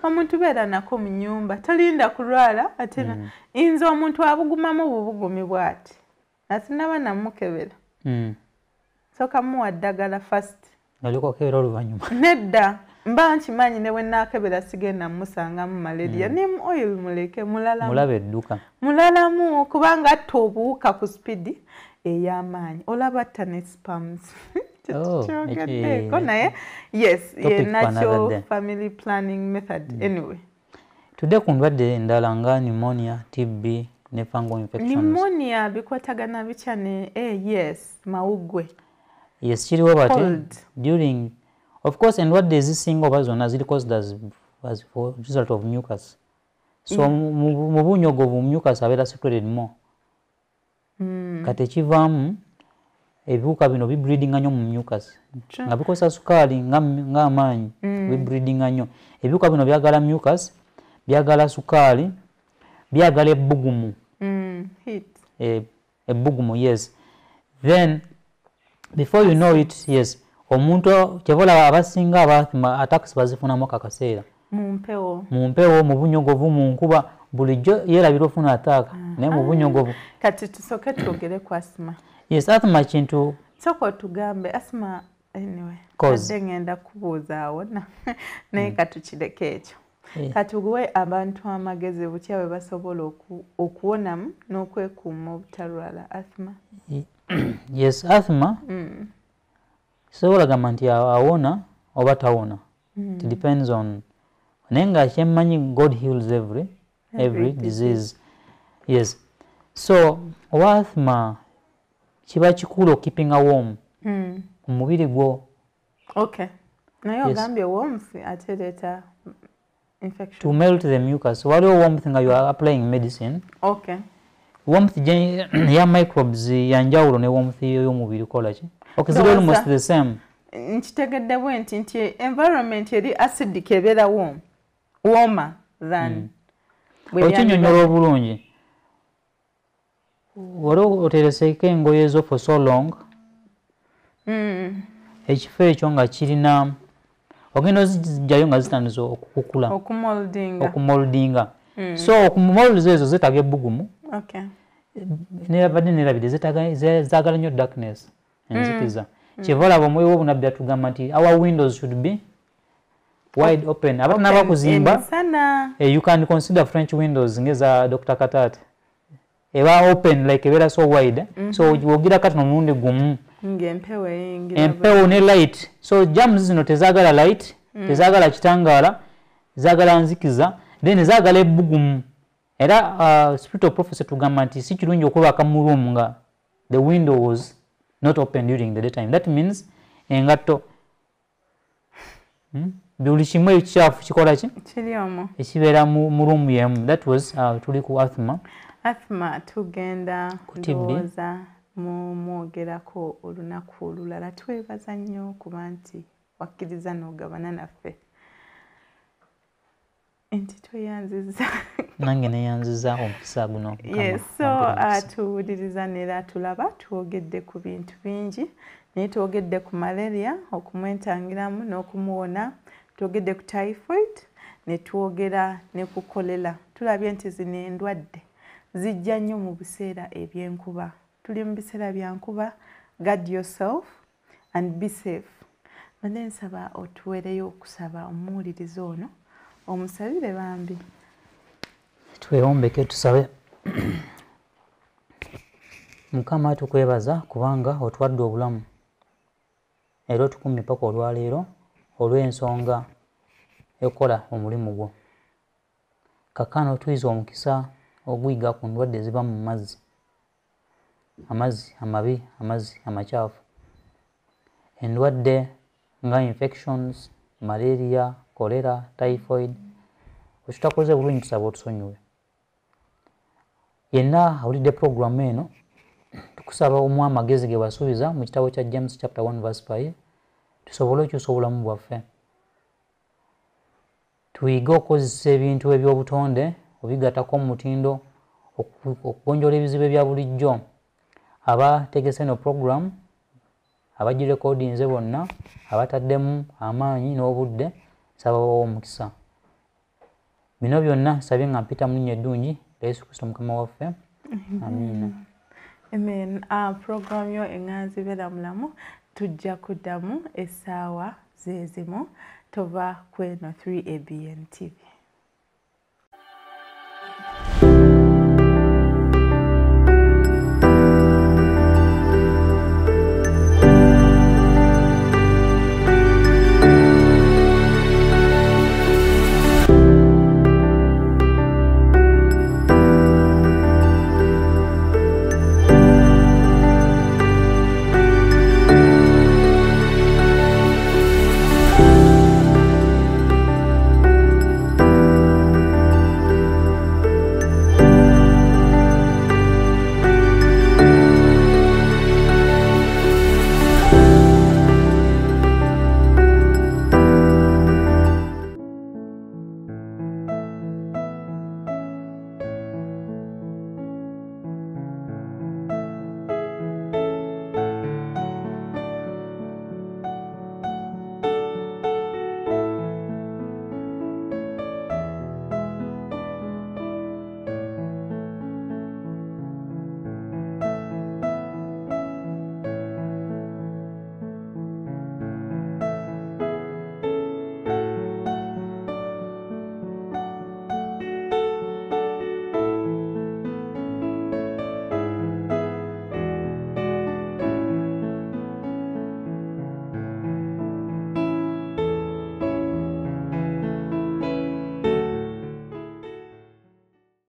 omuntu beera nako mu nnyumba, tolinda kulwala ate nze omuntu abugumamu bubugumi bw'ati asinaba namukebera, sooka muwa ddagala first. Olyoka okebera oluvannyuma. Nedda, mba nkimanyi ne bwe naakebera sigenda musangamu malaria. Neem oil muleke mulalamu. Mulaba edduka. Mulalamu kubanga atta obuwuka ku speed ey'amaanyi. Olaba atta ne sperms. Oh, Tetukyogeddeeko naye yes, ye topic for natural another day. Family planning method anyway. Tudde ku ndwadde endala nga pneumonia, TB ne fungal infections. Pneumonia bikwatagana bitya ne yes, mawuggwe? Yes, kiriwo bati Cold. During, of course, endwadde ezisinga oba zonna ziri caused as for result of mucus. So mu bunyogovu mucus abeera secreted more. Kati ekivaamu ebiwuka bino bibreedinga nnyo mu mucus. Nga bikozesa sukaali ng'amaanyi, bibreedinga nnyo. Ebiwuka bino byagala mucus, byagala sukaali, byagala ebbugumu. Heat. Ebbugumu, yes. Then before you know it, yes, omuntu kyeva olaba abasinga aba asthma attacks bazifunamu akaseera. Mu mpewo. Mu mpewo, mu bunyogovu, mu nkuba, bulijjo yeerabira ofuna attack, naye mu bunyogovu. Kati tusooke twogere ku asthma. Yes, asthma kintu Sooka otugambe asthma anyway. Cause. Adde ngenda kubuuza awo naye katukireke ekyo. Katuwe abantu amagezi butya bwe basobola okuwonamu n'okwekuuma obutalwala asthma. Yes, asthma sobola gamba nti awona oba tawona. It depends on, naye nga kyemmanyi God heals every disease. Yes, so owa asthma kiba kikulu okkeepinga warm omubiri gwo. Okay. Naye Yes. ogambye warmth ate ereeta infection. To melt the mucus. Waliwo warmth nga you are applying medicine. Warmth ya microbes ya njawulo ne warmth y'omubiri kola ki? Okay, ziri Ndowooza almost the same. Nkitegedde bwe nti environment eri acidic ebeera warm, warmer than bwe Okinyonnyola byandibadde. Obulungi. Wali otereseeko engoye zo for so long, ekifo ekyo nga kirina ogenda ozijjayo nga zitandise okukula. Okumoldinga. Okumoldinga. So okumolds ezo zeetaaga ebbugumu. Nerabadde nerabidde zaagala nnyo darkness, enzikiza. Kyeva olaba omwoyo w'obunabbi atugamba nti our windows should be wide open. Abatanaba kuzimba, Emisana. You can consider French windows ngeza Dr. Katate. Eba open like ebeera so wide. So wogira katono omulundi gumu. Ng'empewo eyingira. Empewo ne light. So germs zino tezaagala light, tezaagala kitangaala, zaagala nzikiza, then zaagala ebbugumu. Era spirit of prophecy tugamba nti si kirungi okwebaka mu room nga the window was not open during the daytime. That means engatto, Buli kimu ekikyafu kikola ki? Kiri omwo. Ekibeera mu room yemu. That was tuli ku asthma. Asthma tugenda Ku TB. ndowooza mu mwogerako olunaku olulala. Twebaza nnyo kuba nti wakkiriza n'ogabana naffe. Nti tweyanzizza. Nange neyanziza omukisa guno. Mukama Yes, so ampere omukisa. Atuwuliriza n'era tulaba twogedde ku bintu bingi, naye twogedde ku malaria okumwentangiramu n'okumuwona, twogedde ku typhoid ne twogera ne ku cholera. Tulabye nti zino endwadde zijja nnyo mu biseera eby'enkuba. Tuli mu biseera bya nkuba, guard yourself and be safe. Mbadde nsaba otuweereyo okusaba omuwuliriza ono omusabire bambi. Twewombeke tusabe. Mukama tukwebaza kubanga otuwadde obulamu era otukumye paka olwaleero olw'ensonga ekola omulimu gwo. Kaakano tuyize omukisa oguyiga ku ndwadde eziva mu mazzi, amazzi amabi, amazzi amakyafu, endwadde nga infections, malaria, cholera, typhoid. Ekitakoze bulungi tusaba otusonyiwe. Yenna awulidde puroguramu eno tukusaba omuwe amagezi ge wasuubiza mu kitabo kya James chapter 1 verse 5 tusobole okyusa obulamu bwaffe. Tuyige okukozesa ebintu eby'obutonde obigattako omutindo okugonjoola ebizibu ebya bulijjo. Abategese eno program, abagirekodinze bonna, abataddemu amaanyi n'obudde, nsaba bawe omukisa. Bino byonna nsabye nga mpita mu linnya eddungi lya Yesu Kristo Mukama waffe. Amiina. Amen. Program yo Eŋŋanzi Beera Mulamu tujja kuddamu essaawa zeezimu, tova kweno 3 ABN TV.